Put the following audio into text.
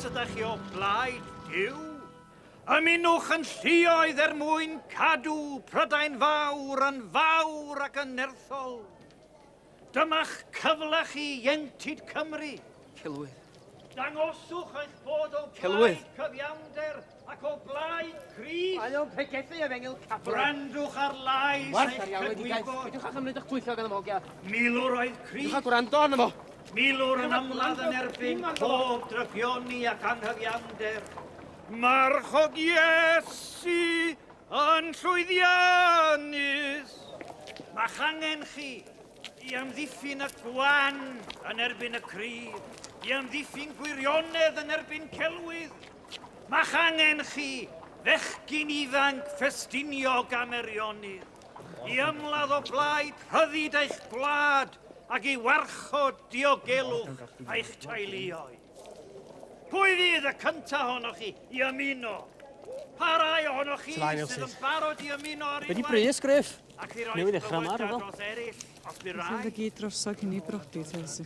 ydych chi o blaid Duw. Ymunwch yn lluoedd er mwyn cadw Prydain Fawr yn fawr ac yn nerthol. Dyma'ch cyfle chi, ieuenctid Cymru. Celwydd. Dangoswch eich bod o blaid Celwydd. cyfiawnder ac o blaid Crist. Mae o'n pregethu efengyl Catholig. Gwrandwch ar lais Warth eich ar alwedigaeth. cydwybod. Peidiwch â chymryd eich twyllo gan y hogia. Milwr oedd Peidiwch Crist. â gwrando arno fo. Milwr yn ymladd yn erbyn pob drygioni ac anghyfiawnder. Marchog Iesu yn llwyddiannus. Ma'ch angen chi i amddiffyn y gwan yn erbyn y cryf, i amddiffyn gwirionedd yn erbyn celwydd. Ma'ch angen chi, fechgyn ifanc Ffestiniog a Meirionnydd, i ymladd o blaid rhyddid eich gwlad ac i warchod diogelwch eich teuluoedd. Pwy fydd y cyntaf ohonoch chi i ymuno? Pa rai ohonoch chi Try, sydd yn barod i ymuno ar Be di unwaith? brys, Griff? Ac i roi Newydd ddechrau ma, bywydau rhyfel. dros eraill, os by Nath o raid. gyd drosodd cyn i brodi, Elsi.